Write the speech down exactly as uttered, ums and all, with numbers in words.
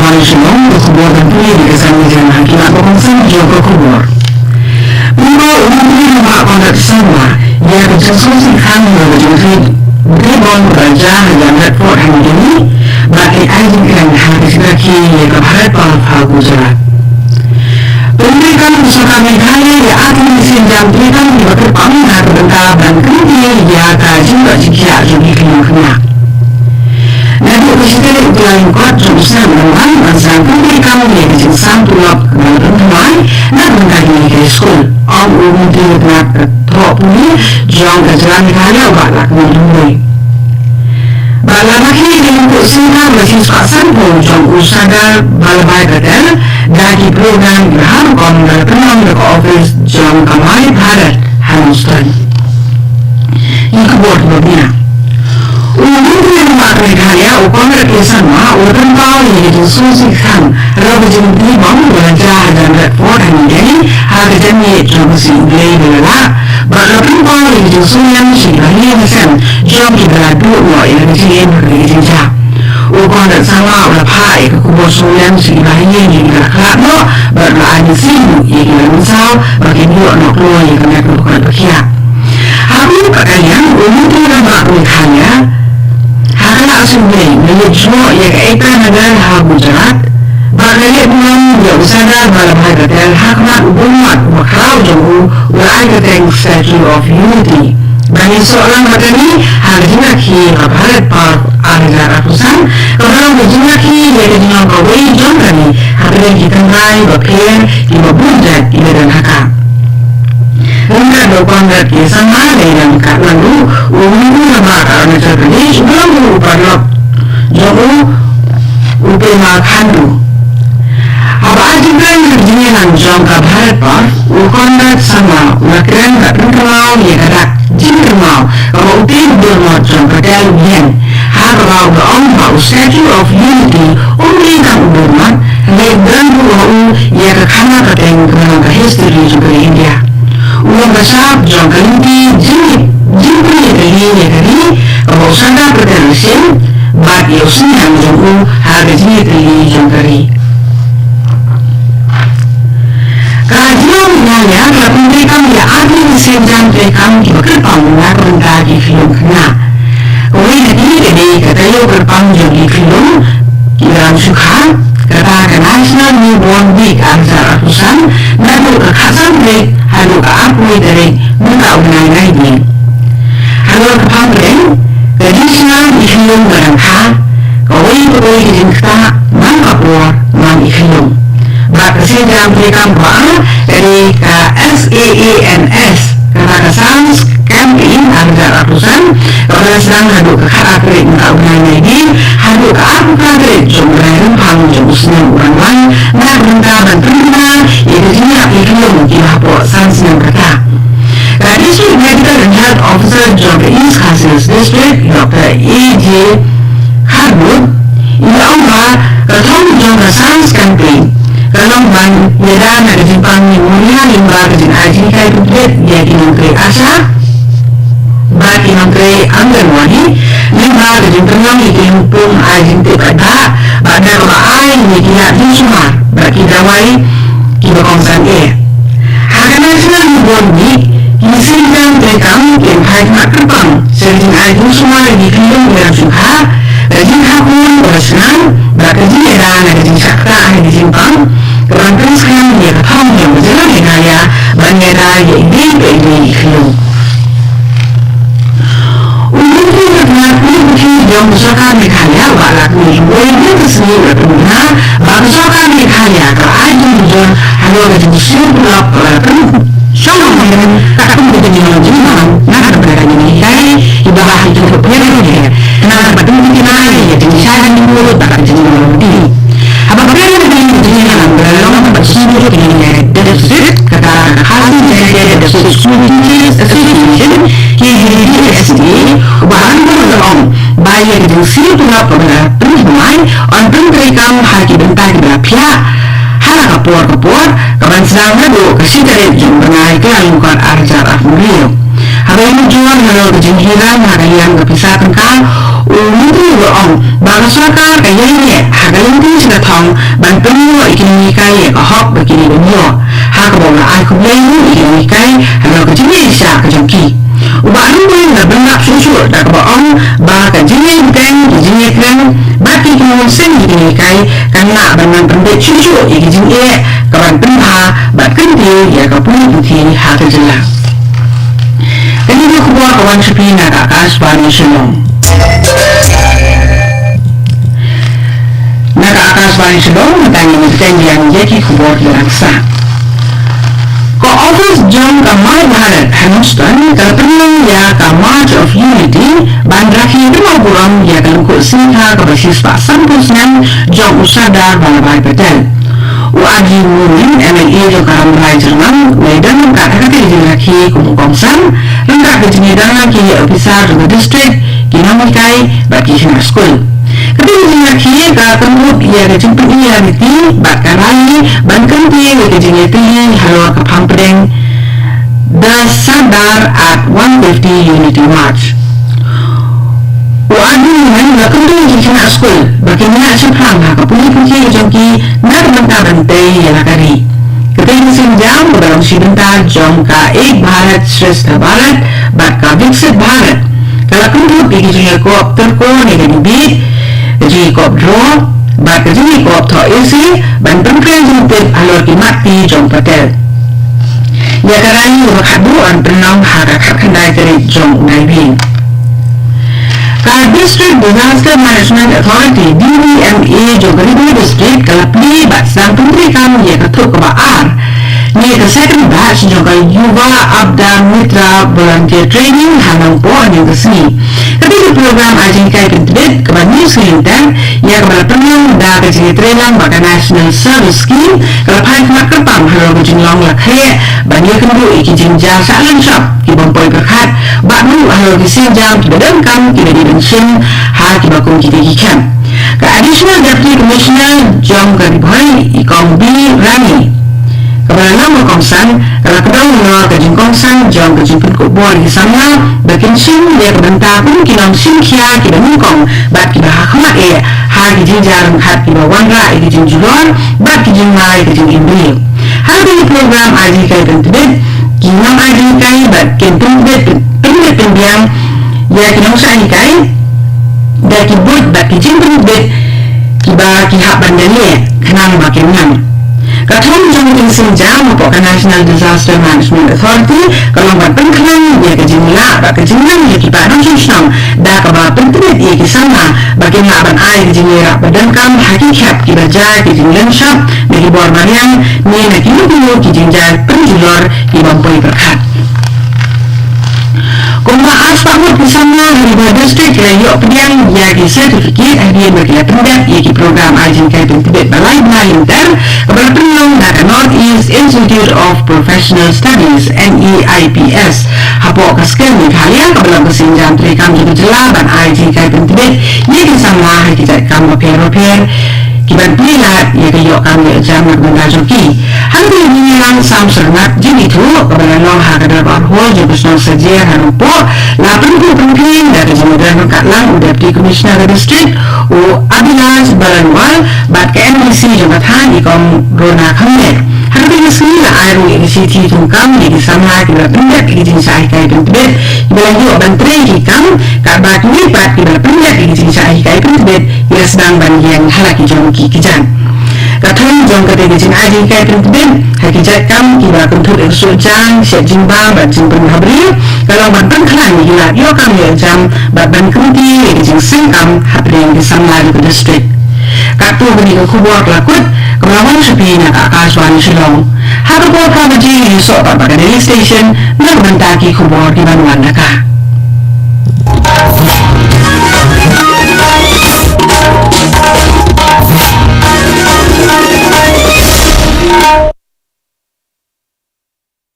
Shillong, ka khubor ban pule da ka Sangni Jana, ki mat ba kongsan jong ka khubor. Mynta u Myntri Rangbah Conrad Sangma ïa ka jingsngewsih khang ïa ka jingtrei bom ba la jia ha Jan Redford ha New Delhi, bad ki ai jingkren ha ka jingrakhe ïa ka Bharat Parv ha Gujarat. Pynbeit kam u Sorkar Meghalaya ïa artylli ki sienjam treikam kiba kyrpang na ka bynta ban kyntiew ïa ka jingdoh jingkhiah jong ki khynnah. Naduh ka shi tarik u Kyllalyngkot jong u snem ban wan ban sdang pynbeit kam ïa ka jingsam tulop kaba la pynthymmai na ka bynta ki nonghikai skul, ong u Myntri Rangbah ka thoh pule jong ka jylla Meghalaya u Bah Lahkmen Rymbui. Bad la rakhe ïa ka lyngkhuh sien kaba shi spah sanphew jong u Sardar Vallabhbhai Patel da ki program kiba ha rukom ba la pynlong da ka ophis jong ka My Bharat ha Nongstoiñ. Ki khubor kiba bniah. U Myntri Rangbah ka Meghalaya u Conrad K Sangma u la pynpaw ïa ka jingsngewsih khang halor ka jingtrei bom ba la jia ha Jan Redford ha New Delhi ha ka janmiet jong ka sngi U Blei ba la lah, bad la pynpaw ïa ka jingsngewlem sha ki bahaïing hasem jong kiba la duh noh ïa ka jingim ha ka jingjia. U Conrad Sangma u la phah ïa ka khubor sngewlem sha ki bahaïing jong kiba la khlad noh bad u la ai mynsiem ïa kiba la mynsaw ba kin ïoh noh kloi ïa ka met ka dkhot ba khiah. Ha kane ka liang u Myntri Rangbah ka Meghalaya ha ka la shu leit, u la leit jngoh ïa ka Ekta Nagar ha Gujarat, bad u la leit burom ïa u Sardar Vallabhbhai Patel ha khmat u bun mat uba khraw jong u, u la ai kyrteng Statue of Unity. Ban ïasoh lang bad kane, ha ka jingrakhe ka Bharat Parv ar hajar arphew san, kaba long ka jingrakhe ïa ka jinglong kawei jong kane hapdeng ki tynrai bapher kiba bun jait kiba don ha ka. Ryngkat bad u Conrad K Sangma, la ïalam katwang ruh u Myntri Rangbah ka Arunachal Pradesh uba long ruh u paralok jong u, u Pema Khandu. Haba ai jingkren ha ka jingïalang jong ka Bharat Parv, u Conrad Sangma u la kren bad pynkynmaw ïa ka dak jingkynmaw kaba u tei u dormot jong Patel u ïeng, ha kaba u la ong ba u Statue of Unity um dei tang u dormot, hynrei don ruh ha u ïa ka khana pateng kaba long ka history jong ka ri India. U long ka shap jong ka lynti jingïeit, jingpynïaid lynti ïa ka ri kaba u Sardar Patel u shem, bad ïa u synñiang jong u ha ka jingïeit lynti jong ka ri. Ka Jylla Meghalaya ka la pyntrei kam ïa artylli ki sienjam treikam kiba kyrpang na ka bynta ki khyllung khynnah. Kawei na kine ka dei ka taïew kyrpang jong ki khyllung kiba dang shu kha, kata ka National Newborn Week ar hajar arphew san, naduh ka khatsan tarik haduh ka arphew tarik mynta u bnai Naiwieng. Halor ka phang pdeng, ka jingsnam ïa ki khyllung ba dang kha, kawei kawei ka jingktah man ka por man ïa ki khyllung. Bad ka sienjam treikam kaba ar ka dei ka SAANS, kata ka Sans Campaign ar hajar arphew san, kaba la sdang haduh ka khatar tarik mynta u bnai Naiwieng haduh ka arphew phra tarik jong u bnai Rymphang jong u snem uban wan, na ka bynta ban pynbna ïa ka jingïap ïa ki khyllung kiba hapoh san snem kata. Ka District Medical and Health Officer jong ka East Khasi Hills District, Doctor A J Kharmut, i la ong ba ka thong jong ka Sans Campaign ka long ban ïada na ka jingpang pneumonia lyngba ka jingai jinghikai pynbeit ïa ki nongtrei ASHA bad ki nongtrei Anganwadi lyngba ka jingpynlong ïa ki lympung ai jingtip paidbah bad da kaba ai ïa ki lad jingsumar bad ki dawai kiba kongsan eh. Ha ka National Newborn Week, ki sienjam treikam kin phai khmat kyrpang sha ka jingai jingsumar ïa ki khyllung kiba dang shu kha, ka jingkha khun kaba shngain bad ka jingïada na ka jingshah ktah ha ka jingpang, ka ban pynskhem ïa ka thong jong ka jylla Meghalaya ban ïada ïa ine pa ine i khyllung. U Myntri ka tnat pule puthi jong ka Sorkar Meghalaya, u Bah Lahkmen Rymbui, mynta ka sngi u la pynbna ba ka Sorkar Meghalaya ka la ai jingmynjur halor ka jingsiew tulop kaba la pynshong hangne katkum ka jinglong jingman na ka bynta ki nonghikai kiba ha ki jingpyrkhat, na ka bynta ki nonghikai, ka jingshai hangne bad ka jinglong lynti. Haba kren ha kane ka jingïalang ba la long bad ki seng jong ka Deficit, kata ka Khasi Jaintia District School Teachers Association, K J D S A, u Bah Rymbui u la ong ba ïa ka jingsiew tulop kaba la pynthymmai yn pyntreikam ha ki bynta kiba la phiah ha la ka por ka por, ka ban sdang naduh ka shi tarik jong u bnai Kyllalyngkot ar hajar arphew hynriew. Haba ïamynjur halor ka jinghiar ha ka liang ka pisa tyngka, u Myntri u la ong ba Ka sorkar ka ïaineh ha ka lynti sha ka thong ban pynïoh ïa ki nonghikai ïa ka hok ba ki dei ban ïoh, ha kaba u la ai khublei ruh ïa ki nonghikai halor ka jingïaishah ka jong ki. U Bah Ardent u la bynrap shuh shuh da kaba ong ba ka jingïaibteng, ka jingïakren bad ki kynhun seng ïa ki nonghikai kan lah ban nang pynbeit shuh shuh ïa ka jingeh kaban pynbha bad kyntiew ïa ka pule puthi ha ka jylla. Kane ka khubor ka wan sha phi na ka Akashvani Shillong. Na ka Akashvani Shillong, mynta ngin ïa bteng biang ïa ki khubor kiba dang sah. Ka office jong ka My Bharat ha Nongstoiñ ka la pynlong ïa ka March of Unity ban rakhe kynmaw burom ïa ka lyngkhuh sngikha kaba shispah sanphew snem jong u Sardar Vallabhbhai Patel. U R G Momin, M L A jong ka Rambrai Jyrngam, u la ïadon ryngkat ha kata ka jingrakhe kum u kongsan, ryngkat ka jingïadon lang ki officer jong ka district, ki nonghikai bad ki khynnah skul. Kata ka jingrakhe ka kynrup ïa ka jingpyni ïa ka riti bad ka rally ban kyntiew ïa ka jingïatylli halor ka phang pdeng The Sardar at one fifty Unity March. U R D Momin u la kyntu ïa ki khynnah skul ba kin ïaid shaphrang ha ka pule puthi ka jong ki na ka bynta ban tei ïa la ka ri. Kata ka sienjam kaba long shi bynta jong ka Ek Bharat Shreshtha Bharat bad ka Viksit Bharat ka la kyntu ïa ki jingïakop tyrko ne ka debate, ka jingïakop draw bad ka jingïakop thoh essay ban pynkhreh jingtip halor ki mat ti jong Patel. Ïa ka rally kaba khatduh yn pynlong ha ka khatkhyndai tarik jong u Naiwieng. Ka District Disaster Management Authority, D D M A, jong ka Ri Bhoi District ka la plie bad sdang pyntrei kam ïa ka thup kaba ar ne ka second batch jong ka Yuva Aapda Mitra Volunteer Training ha Nongpoh mynta ka sngi. Kata ka program ai jinghikai pyntbit kaba hynñiew sngi lynter, ïa kaba la pynlong da ka jingïatreilang bad ka National Service Scheme, ka la phai khmat kyrpang halor ka jinglong la khreh ban ïakynduh ïa ki jingjia shah lynshop, ki bym poi pyrkhat bad ruh halor ki sienjam kiba donkam kiba dei ban shim ha kiba kum kita ki camp. Ka Additional Deputy Commissioner jong ka Ri Bhoi, i Kong B Rani, kaba la long ka kongsan, ka la kdew halor ka jingkongsan jong ka jingpynkup bor ïa ki samla ba kin shim ïa ka bynta kum ki nongshim khia kiba nyngkong bad kiba hakhmat eh ha ki jingjia ryngkat kiba wanrah ïa ki jingjulor bad ki jingma ïa ka jingim briew. Ha kane ka program ai jinghikai pyntbit, ki nongai jinghikai bad kin pyntbit, pyntbit pynbiang ïa ki nongshah hikai da ki buit bad ki jingpyntbit kiba ki hap ban da leh khnang ba kin ngam. Ka thong jong ka sienjam hapoh ka National Disaster Management Authority ka long ban pynkhlaiñ ïa ka jinglah bad ka jingngam ïa ki paid nongshong shnong da kaba pyntbit ïa ki samla ba kin lah ban ai ka jingïarap ba donkam ha ki khep kiba jia ki jinglynshop na ki bor mariang ne na kino kino ki jingjia pynjulor ki bym poi pyrkhat. Kumba arspah ngut ki samla ha Ri Bhoi District ki la ïoh pdiang ïa ki certificate hadien ba ki la pyndep ïa ki program ai jinghikai pyntbit ba lai bnai lynter kaba la pynlong da ka North East Institute of Professional Studies, N E I P S, hapoh ka Skill Meghalaya, kaba long ka sienjam treikam jong ka jylla ban ai jinghikai pyntbit ïa ki samla ha ki jait kam bapher bapher, ki ban plie lad ïa ka ïoh kam ïoh jam na ka bynta jong ki. Hangta ka jingïalang sam syrngap jingithuh kaba la long ha ka Dorbar Hall jong ka shnong Sajer ha Nongpoh la pynkup pynphieng da ka jingïadon ryngkat lang u Deputy Commissioner ka District, u Abhilash Baranwal, bad ka M D C jong ka thaiñ, i Kong Rona Khameh. Ha kata ka sngi la ai ruh ïa ka shithi thungkam ïa ki samla kiba la pyndep ïa ki jingshah hikai pyntbit kiba la ïoh ban trei ki kam, katba kine pat kiba la pyndep ïa ki jingshah hikai pyntbit ki la sdang ban ïeng ha la ki jong ki kjat. Ka thong jong kata ka jingai jinghikai pyntbit ha ki jait kam kiba kynthup ïa ka suk jaiñ, shet jingbam bad jingpynbha briew ka long ban pynkhlaiñ ïa ki lad ïoh kam ïoh jam bad ban kyntiew ïa ka jingseng kam hapdeng ki samla jong ka district. Katto kane ka khubor ka la kut, kaba la wan sha phi na ka Akashvani Shillong. Ha ka por phra baje ngin ïasoh pat bad ka Delhi Station na ka bynta ki khubor kiban wan da ka